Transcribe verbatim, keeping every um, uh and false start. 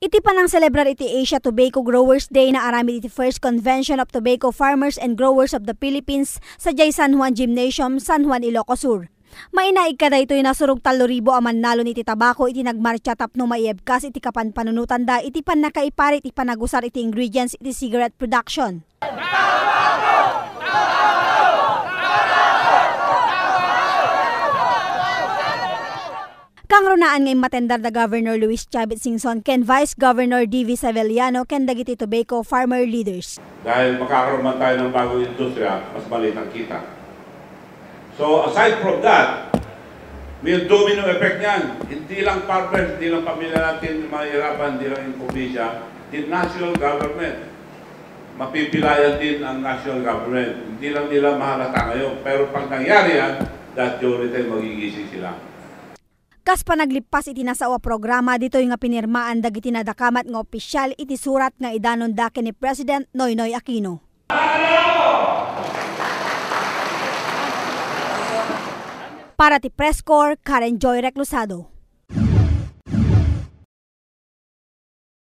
Iti panangselebrar iti Asia Tobacco Growers Day, naaramid iti First Convention of Tobacco Farmers and Growers of the Philippines sadiay San Juan Gymnasium, San Juan, Ilocos Sur. Mainaig kadaytoy, nasurog tallo ribu a mannalon iti tabako iti nagmartsa tapno maibkas iti kapanpanunotanda iti pannakaipari iti panagusar iti ingredients iti cigarette production. Kangrunaan nga immatendar da Governor Luis Chavit Singson ken Vice Governor D V Seveliano ken dagiti tobacco farmer leaders. Dahil magkakaroon man tayo ng bagong industriya, mas maliit ang kita. So, aside from that, may domino effect niyan. Hindi lang farmers, hindi lang pamilya natin mahihirapan, hindi lang yung probinsya, the national government. Mapipilayan din ang national government. Hindi lang nila mahalata ngayon. Pero pag nangyari yan, that theory tayo magigising sila. Kas panaglippas iti nasao a programa, ditoy nga pinirmaan dagiti nadakamat nga opisyal iti surat nga idanonda ken ni President Noynoy Aquino. Para ti Press Corps, Karen Joy Reclusado.